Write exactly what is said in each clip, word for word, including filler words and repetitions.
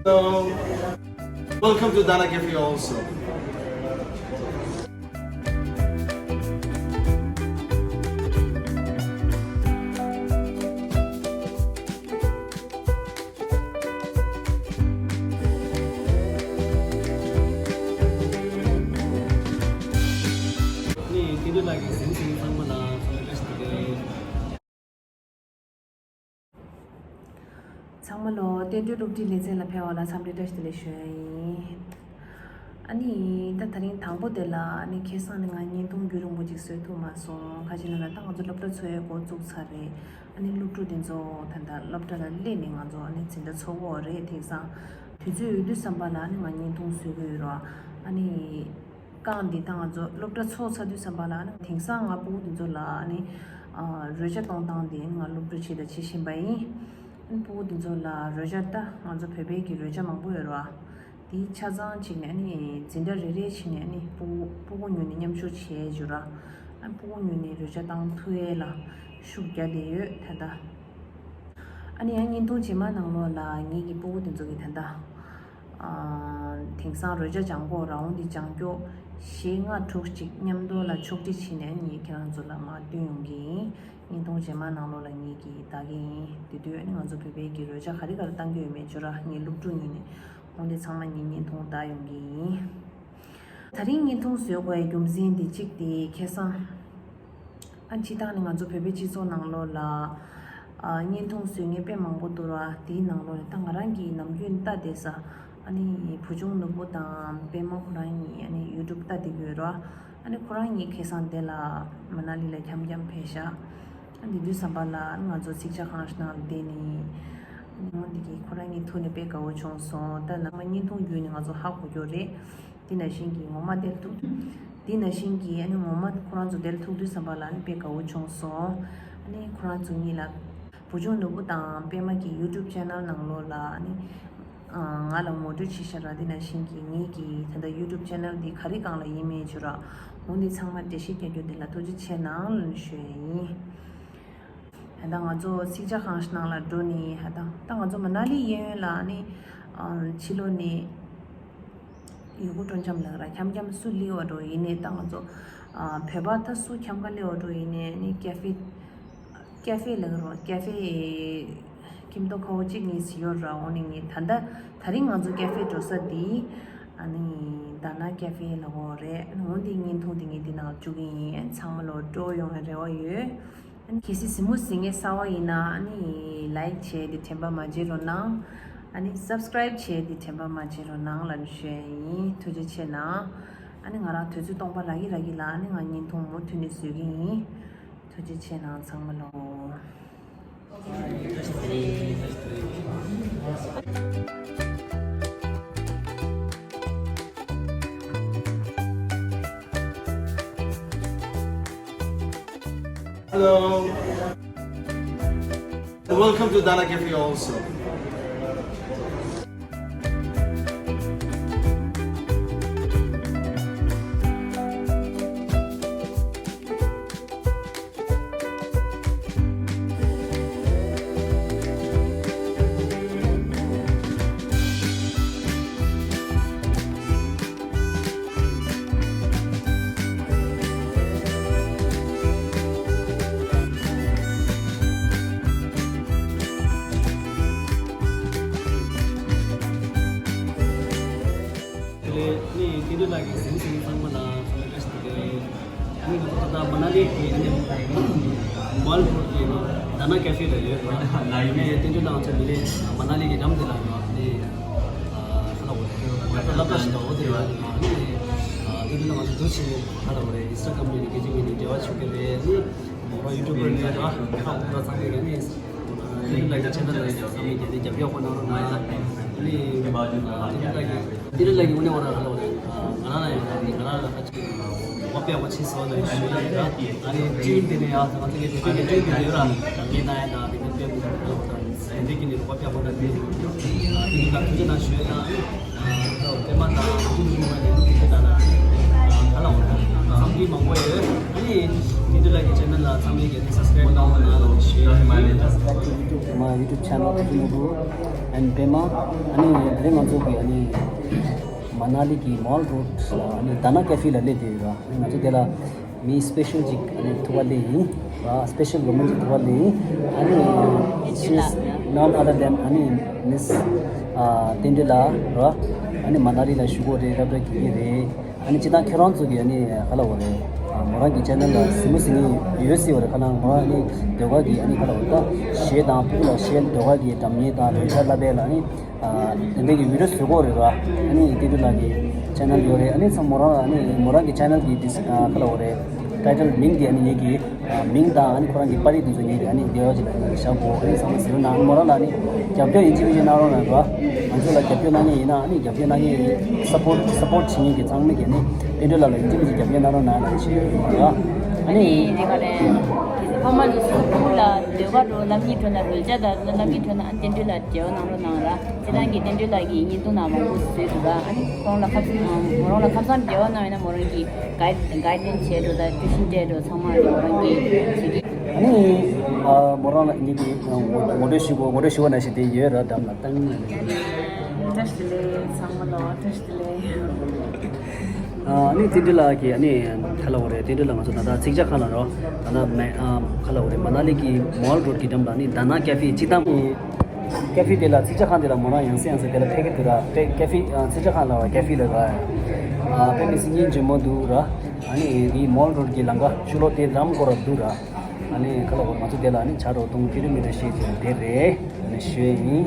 Hello. Welcome to Dana Cafe also. ཚང་མ་ལོ། བསྟན་འགྲོའི་སློབ་ཁྲིད་ལེ་ཚན་ལ་ཕེབས་པ་ལ་འཚམས་འདྲི་བཀྲ་ཤིས་བདེ་ལེགས་ཞུ་ཡ་ཡིན། ཨ་ནི་ད་དེ་རིང་དང་པོ་དེ་ལ་ཨ་ནི་ཁ་སང་ནས་ང་བརྙན་ཐུང་རྒྱུན་རིང་པོ་ཅིག་བཟོ་ཐུབ་མ་སོང་། ཁ་ཅིག་ན་ལ་ད་ང་ཚོ་སློབ་གྲྭ་ཚོགས་ཡས་འགོ་བཙུགས་ཚར་རེད། ཨ་ནི་སློབ་ཕྲུག་དེ་ཚོ་ད་ལྟ་སློབ་གྲྭ་ལ་སླེབས་ནས་ང་ཚོ་ཨ་ནི་འཛིན་གྲྭ་ཚོགས་ཀྱི་ཡོད་རེད། དེང་སང་དུས་ཚོད་ཡོད་དུས་ཙམ་པ་ལ་ཨ་ནི་ང་བརྙན་ཐུང་བཟོ་གི་ཡོད་རེད། ཨ་ནི། རྐང་འདི་ད་ང་ཚོ་སློབ་གྲྭ་ཚོགས་ཚར་དུས་ཙམ་པ་ལ་ཨ་ནི་དེང་སང་ང་སྤུ་གུ་འདི་ཚོ་ལ་ཨ་ནི་ཨ་རོལ་ཆ་གཏོང་སྟངས་འདི་ང་སློབ་ཕྲུག་ཆེད་དུ་བྱེད་བཞིན་པ་ཡིན། ཨ་ནི་སྤུ་གུ་འདི་ཚོ་ལ་རོལ་ཆ་ད་ང་ཚོ་བོད་པའི་གི་རོལ་ཆ་མང་པོ་ཡོད་རེད་བ། དེ་ཆ་ཚང་བྱས་ནས་ཨ་ནི་འཛིན་གྲྭ་རེ་རེ་བྱས་ནས་ཨ་ནི་སྤུ་གུ་སྤུ་གུ་ཉོས་ནས་མཉམ་ཞུགས་བྱས་བྱས་ར། ཨ་ནི་སྤུ་གུ་ཉོས་ནས་རོལ་ཆ་བཏང་ཐུབ་ཡས་ལ་ཤུགས་རྒྱག་བསྡད་ཡོད་ད་ལྟ། ཨ་ནི་ཡང་བརྙན་ཐུང་རྗེས་མ་ནང་ལོགས་ལ་ངེད་ཀྱི་སྤུ་གུ་དེ་ཚོ་གི་ད་ལྟ། ཨ་དེང་སང་རོལ་ཆ་སྦྱང་གོ་ར། འོང་འདི་སྦྱང་སྐྱོ་བཞི་ལྔ་དྲུག་ཅིག་མཉམ་དུ་ལ་ཕྱོགས་སྒྲིག་བྱས་ནས་ངས་ཁྱེད་རང་ཚོ་ལ་མར་སྟོན་ཡོང་གི་ཡིན། བརྙན་ཐུང་རྗེས་མ་ནང་ལོགས་ལ་ངེད་ཀྱིས་ལྟ་གི་ཡིན། དེ་དུས་ཨ་ནི་ང་ཚོ་བོད་པའི་གི་རོལ་ཆ་ག་རེ་ག་རེ་བཏང་གི་ཡོད་མེད་ཅོ་ར་ངའི་སློབ་ཕྲུག་ཉིད་ནས་འོང་འདི་ཚང་མ་ངས་བརྙན་ཐུང་ལྟ་ཡོང་གི་ཡིན། ད་རིང་བརྙན་ཐུང་བཟོས་དགོས་རྒྱུ་མཚན་འདི་གཅིག་དེ་ཁ་སང་། ཨ་སྤྱིར་བཏང་ནི་ང་ཚོ་བོད་པའི་སྤྱི་ཚོགས་ནང་ལོགས་ལ་ཨ་བརྙན་ཐུང་བཟོ་མཁན་དཔེ་མང་པོ་འདུག་ར། དེའི་ནང་ལོགས་ནས་ད་ང་རང་གིས་ནམ་རྒྱུན་ལྟ་བསྡད་ས་ཨ་ནི་བུ་ཆུང་ནོར་བུ་དང་པད་མ་ཁོ་རང་གཉིས་ཨ་ནི་ཡུ་ཊུབ་ལྟ་བསྡད་ཀྱི་ཡོད་ར། ཨ་ནི་ཁོ་རང་གཉིས་ཁ་སང་དེ་ལ་མ་ན་ལི་ལ་འཁྱམ་འཁྱམ་ཕེབས་ཤག་ཨ་འདི་དུས་ཙམ་པ་ལ་ང་ཚོ་ཚིག་ཇ་ཁང་ཞིག་ནང་ལ་བསྡད་ནས་ཨ་ནི་འོ་འདི་གིས་ཁོ་རང་གཉིས་ཐུག་ནས་དཔེ་དགའ་བོ་བྱུང་སོང་། ད་ནང་མ་བརྙན་ཐུང་བརྒྱུད་ནས་ང་ཚོ་ཧ་གོ་རྒྱུ་རེད། དེ་ནང་བཞིན་གྱི་ངོ་མ་དེར་ཐུག་དུས། དེ་ནང་བཞིན་གྱི་ཨ་ནི་ངོ་མ་ཁོ་རང་ཚོ་དེར་ཐུག་དུས་ཙམ་པ་ལ་ཨ་ནི་དཔེ་དགའ་བོ་བྱུང་སོང་། ཨ་ནི་ཁོ་རང་ཚོ་གཉིས་ལ་བུ་ཆུང་ནོར་བུ་དང་པད་མ་གི་ཡུ་ཊུབ་ཆེ་ནལ་ནང་ལོགས་ལ་ཨ་ནི་ང་ལ་ངོ་སྤྲོད་བྱས་ཤག་ར། དེ་ནང་བཞིན་གྱི་ངེད་ཀྱི་ད་ལྟ་ཡུ་ཊུབ་ཆེ་ནལ་འདི་ག་རེ་སྒང་ལ་ཡིན་མིན་ཅོ་ར། འོ་འདི་ཚང་མ་འགྲེལ་བཤད་རྒྱག་རྒྱུ་འདི་ལ་ཐུགས་རྗེ་ཆེ་གནང་ལབ་ཞུ་ཡ་ཡིན། ད་ང་ཚོ་ཚིག་ཇ་ཁང་ཞིག་ནང་ལ་འགྲོ་ནི་ད་ད་ང་ཚོ་མ་ན་ལི་གཡས་གཡོན་ལ་ནི་ཕྱི་ལོགས་ནས་ཡུལ་སྐོར་སྤྲོ་འཆམ་ལ་ར་འཁྱམ་འཁྱམ་སུ་སླེབས་པ་འགྲོ་ཡིན་ནའི་ད་ང་ཚོ་བོད་པ་ད་སུ་འཁྱམ་ག་སླེབས་པ་འགྲོ་ཡིན་ནའི་ནི་ཀ་ཧྥེ་ཀ་ཧྥེ་ལ་རོ་ཀ་ཧྥེ་ཁྱིམ་ཐོག་ཁ་བོ་གཅིག་གཉིས་ཡོད་ར། འོ་ནི་ངས་ད་ད་ད་རིང་ང་ཚོ་ཀ་ཧྥེ་འགྲོ་ས་འདི་ཨ་ནི་ད་ན་ཀ་ཧྥེ་ལ་འོ་རེད། འོ་འདི་བརྙན་ཐུང་འདི་ངས་འདི་ནང་བཅུག་གི་ཡིན། ཚང་མ་ལོ་འགྲོ་ཡོང་བའི་རེ་བ་ཡོད། ཨ་ནི་གལ་སྲིད་གཟིགས་མོ་གཟིགས་མཁན་གསར་པ་ཡིན་ན་ཨ་ནི་ལའིཀ་བྱས་ཏེ་དྲན་པ་མ་བརྗེད་རོགས་གནང་། ཨ་ནི་སབ་སི་ཀ་རའིབ་བྱས་ཏེ་དྲན་པ་མ་བརྗེད་རོགས་གནང་ལབ་ནས་ཞུ་ཡ་ཡིན། ཐུགས་རྗེ་ཆེ་གནང་། ཨ་ནི་ང་རང་དུས་ཚོད་སྟོང་པ་རག་གི་རག་གི་ལ་ཨ་ནི་ང་བརྙན་ཐུང་མུ་མཐུད་ནས་བཟོ་གི་ཡིན། ཐུགས་རྗེ་ཆེ་གནང་ཚང་མ་ལོ། Hello. Welcome to Dana Cafe also. དེ་ལས་ནི་ཏིན་ཏུ་ལགས་ཀྱི་གཟིམ་ཟིམ་ཚང་མ་ལ་ཚང་མ་བཀྲ་ཤིས་བདེ་ལེགས། ནི་ང་ཚོ་ད་ལྟ་མ་ན་ལི་གི་ནི་མོལ་ཧོལ་གྱི་ནི་ད་ན་ཀ་ཧྥེ་ལ་ཡོད་རེད། ནི་ཏིན་ཏུ་ལགས་ང་ཚོ་མི་ལས་མ་ན་ལི་གི་འགྲམ་དེ་ལ་ཡོད། ནི་ཨ་ཁ་ལ་འོ་ད་སློབ་གྲྭ་ཞིག་འདྲ་བོ་དེ་ལ་ཡོད། ནི་ཏིན་ཏུ་ལགས་ང་ཚོ་འདུ་བྱེད་ནི་ཁ་ལ་འོ་རེད། ཨིན་སི་ཊ་གྷ་རམ་ནས་ནི་སྐད་ཆ་ངོས་ནས་འབྲེལ་བ་བྱུང་གི་རེད། ནི་ང་རང་ཡུ་ཊུབ་པར་ནས་ར་ཁ་འོ་ད་ཚང་མས་ནི། ཏིན་ལགས་ཀྱི་ཆེ་ད་ལ་ཡང་བསམ་མེད་ཀྱི་ནི་རྒྱབ་སྐྱོར་གནང་རོགས་གནང་། ནི་ཏིན་ལགས་ཀྱི་ཏིན་ལགས་ཀྱི་དངོས་གནས་བ་ར་ཧ་ལ་བ་རེད། ང་རང་ལ་ཡང་ནི་ང་རང་ལ་ཁ་ཅིག་བ་པའི་བ་ཆེ་སོ་ལ་ཞུ་ཡ་ཡིན་ད། ཨ་ནི་ཊིམ་དེ་ནས་ཡང་ང་ཚོ་ངའི་དེ་ཚོ་གི་ཊིམ་དེ་ཡོད་ར། ངས་ན་ཡང་ད་དེ་ནི་དཔེ་མི་འདུག་ལ་བ་ད་ཡིན་དེ་ཀྱི་ནི་བ་པའི་བ་ད་ནི་ཏིན་ལགས་ཐུགས་རྗེ་གནང་ཞུ་ཡ་ཡིན། ཨ་ནི་ད་ལྟ་པད་མ་དང་ཀུན་གཞི་མ་ནས་ནི་དེ་ད་ད་ཧ་ལ་བ་ད་ཚང་གི་མང་པོ་ཡོད། ཨ་ནི་ཏིན་ལགས་ཀྱི་ཆེ་ནལ་ལ་ཚང་མས་གི་ནི་སབ་སི་ཀ་རའིབ་གནང་བ་གནང་ལ་ཞུ་ཡ་ཡིན། YouTube channel ཐུགས་རྗེ་གནང་། And པད་མ། ཨ་ནི་དེ་རིང་ང་ཚོ་གི་ཨ་ནི་མ་ན་ལི་གི་Mall Road ལ་ཨ་ནི་Dana Cafe ལ་སླེབས་བསྡད་ཡོད་ར། ང་ཚོ་དེ་ལ་མི་special ཅིག་ཨ་ནི་ཐུག་པ་སླེབས་ཡིན་ར། Special woman ཅིག་ཐུག་པ་སླེབས་ཡིན། ཨ་ནི་she's none other than ཨ་ནི་Miss ཨ་བསྟན་སྒྲོལ་ལགས་ར། ཨ་ནི་མ་ན་ལི་ལ་བཞུགས་ཡོད་རེད། སློབ་གྲྭ་དགེ་རྒན་རེད། ཨ་ནི་སྤྱིར་བཏང་ཁྱེད་རང་ཚོ་གི་ཨ་ནི་ག་ལབ་དགོས་རེད། ཨ་མོ་རང་གི་channel ལ་གཟིགས་མོ་གཟིགས་མཁན་ཡོད་སྲིད་པ་རེད། ཁ་ནང་མོ་རང་ཨ་ནི་ཟློས་གར་གྱི་ཨ་ནི་ག་ལབ་དགོས་རེད། ད་གཞས་དང་ཕྲུ་གུ་ལ་གཞས་ཟློས་གར་གྱི་སྒྲ་སྙན་དང་ལུས་སྦྱོང་བསླབ་པ་ལ་ཨ་ནི་ཨ་དེ་འདྲ་གི་video བཟོ་གི་ཡོད་རེད་ར། ཨ་ནི་བསྟན་སྒྲོལ་ལགས་ཀྱི་channel ཡོད་རེད། ཨ་ནི་ཚང་མོ་རང་ཨ་ནི་མོ་རང་གི་channel གི་དེ་ག་ལབ་དགོས་རེད། Title མིང་དེ་ཨ་ནི་ངེད་ཀྱི་ཨ་མིང་དང་ཨ་ནི་ཁོ་རང་གི་པར་རིས་དེ་ཚོ་ངེད་ཀྱི་ཨ་ནི་བདེ་བ་ཅིག་ལ་ཨ་ནི་བཞག་གོ། ཨ་ནི་ཚང་མ་གཟིགས་རོགས་གནང་། ཨ་ནི་མོ་རང་ལ་ཨ་ནི་རྒྱབ་སྐྱོར་ཡིན་གཅིག་མིན་གཅིག་གནང་རོགས་གནང་ར། ང་ཚོ་ལ་རྒྱབ་སྐྱོར་གནང་མཁན་ཡིན་ན་ཨ་ནི་རྒྱབ་སྐྱོར་གནང་མཁན་ཡིན། support support བྱེད་མཁན་གྱི་ཚང་མས་ཀྱི་ཨ་ནི་བསྟན་སྒྲོལ་ལགས་ལ་ཡིན་གཅིག་མིན་གཅིག་རྒྱབ་སྐྱོར་གནང་རོགས་གནང་ལབ་ཞུ་ཡ་ཡིན་ར། ཨ་ཨ་ནི་ནི་རེད་པ་རེད། དེ་ཚོ་ཕ་མ་ཚོ་སུ་ཕྲུ་གུ་ལ་ཟློས་གར་འགྲོ་ལམ་གཉིས་ཁྲོད་ན་རོལ་ཆ་དང་ལམ་གཉིས་ཁྲོད་ན་ཨ་ནི་བསྟན་སྒྲོལ་ལགས་འབྲེལ་བ་གནང་རོགས་གནང་ར། སྤྱིར་བཏང་གི་བསྟན་སྒྲོལ་ལགས་ཀྱིས་བརྙན་ཐུང་ནང་མང་པོ་བཟོས་འདུག་ར། ཨ་ནི་ཁོང་ལ་ཁ་སང་མོ་རང་ལ་ཁ་སང་འབྲེལ་བ་གནང་ཡོད་ན་མོ་རང་གིས་guide guideline བྱས་འགྲོ་དང་ཀྲུའུ་ཤིན་སྤྲད་འགྲོ་ཚང་མ་ཨ་ནི་མོ་རང་གིས་བྱེད་ཀྱི། ཨ་ནི་ཨ་མོ་རང་ལ་ངེད་ཀྱི་ངོ་ངོ་སྤྲོད་ཞུ་དགོས། ངོ་སྤྲོད་ཞུ་བ་ནང་བཞིན་དེ་ཡོད་ར། འགྲམ་ལ་བཏང་། བཀྲ་ཤིས་བདེ་ལེགས། ཚང་མ་ལ་བཀྲ་ཤིས་བདེ་ལེགས། ཨ་ནི་བསྟན་སྒྲོལ་ལགས་ཀྱིས་ཨ་ནི་ག་ལབ་དགོས་རེད། བསྟན་སྒྲོལ་ལགས་ང་ཚོ་ད་ལྟ་ཚིག་ཇ་ཁང་ལ་རོ། ད་ལྟ་མེ་ཨ་ག་ལབ་དགོས་རེད། མ་ན་ལི་གི་Mall Road གི་འགྲམ་ལ་ཨ་ནི་Dana Cafe ཅིག་དང་། Cafe དེ་ལ་ཚིག་ཇ་ཁང་དེ་ལ་མོ་རང་ཡང་སེ་ཡང་སེ་དེ་ལ་ཕེབས་ཀྱི་འདུག་ར། Cafe ཨ་ཚིག་ཇ་ཁང་ལ་Cafe ལ་ར། ཨ་དཔེ་མི་སྲིད་སྙིང་རྗེ་མོ་འདུག་ར། ཨ་ནི་དེ་Mall Road གི་ལམ་ཁ་ཕྱི་ལོགས་དེ་འགྲམ་སྐོར་ར་འདུག་ར། ཨ་ནི་ག་ལབ་དགོས་རེད། ང་ཚོ་དེ་ལ་ཨ་ནི་ཆ་རོགས་གཏོང་ཀི་ལོ་མི་ཊར་ཕྱེད་ཅིག་དེ་རེད། ཨ་ནི་ཞུ་ཡ་ཡིན།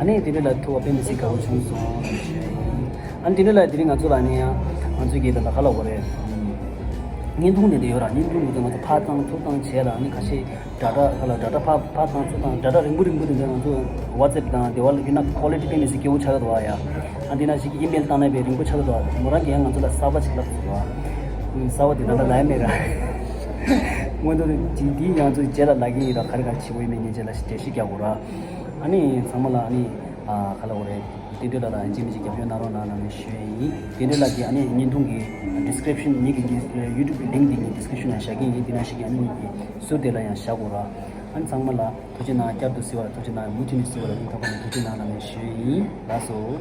ཨ་ནི་དེ་འདྲ་ལ་ཐུག་པ་དཔེ་མི་སྲིད་དགའ་པོ་བྱུང་སོང་། ཨ་ནི་ཞུ་ཡ་ཡིན། ཨ་ནི་དེ་འདྲ་ལ་དེ་རིང་ང་ཚོ་ལ་ཨ་ནི་ཡང་ང་ཚོ་གི་ད་ལྟ་ག་ལབ་དགོས་རེད། བརྙན་ཐུང་དེ་འདྲ་ཡོད་ར། བརྙན་ཐུང་དེ་ཚོ་ང་ཚོ་ཕར་བཏང་ཚུར་བཏང་བྱས་ལ་ཨ་ནི་ཁ་ཤས་data ག་ལ་data ཕར་ཕར་བཏང་ཚུར་བཏང་data རིང་པོ་རིང་པོ་དེ་འདྲ་ང་ཚོ་WhatsApp དང་དེ་བ་ལ་ཡིན་ན་quality དཔེ་མི་སྲིད་སྐྱོ་བོ་ཆགས་ཀྱི་འདུག་ཨ་ཡ། ཨ་འདི་ན་ཞིག་གི་email བཏང་ན་དཔེ་རིང་པོ་ཆགས་ཀྱི་འདུག་ཨ། མོ་རང་གིས་ཡང་ང་ཚོ་ལ་གསར་པ་ཞིག་ལབ་སོང་ཨ། གསར་པ་དེ་ད་ལྟ་ལབ་ཡ་མེད་ར། སྔོན་དུ་དེ་དེ་ཡང་ཚོ་རྗེས་ལ་ལབ་ཀྱི་ཡིན་ར། ག་རེ་ག་རེ་བྱེད་དགོས་ཡིན་མིན་ངས་རྗེས་ལ་ཞིག་འགྲེལ་བཤད་རྒྱག་དགོས་ར། ཨ་ནི་ཚང་མ་ལ་ཨ་ནི་ཨ་ག་ལབ་དགོས་རེད། བསྟན་སྒྲོལ་ལགས་ལ་ཡང་ཅི་མི་ཅི་རྒྱབ་སྐྱོར་གནང་རོགས་གནང་ལབ་ནས་ཞུ་ཡ་ཡིན། བསྟན་སྒྲོལ་ལགས་ཀྱི་ཨ་ནི་བརྙན་ཐུང་གི་description ངེད་ཀྱི་ངེད་YouTube གི་link འདི་ངས་description ནང་བཞག་གི་ཡིན། འདི་ནང་བཞིན་གྱི་ཨ་ནི་ངེད་ཀྱི་ཟུར་དེ་ལ་ཡང་བཞག་དགོས་ར། ཨ་ནི་ཚང་མ་ལ་ཐུགས་རྗེ་གནང་། བསྐྱར་དུ་གཟིགས་པར་ཐུགས་རྗེ་གནང་། མུ་མཐུད་ནས་གཟིགས་པར་སྙིང་ཐག་པ་ནས་ཐུགས་རྗེ་གནང་ལབ་ནས་ཞུ་ཡ་ཡིན། ལགས་སོ།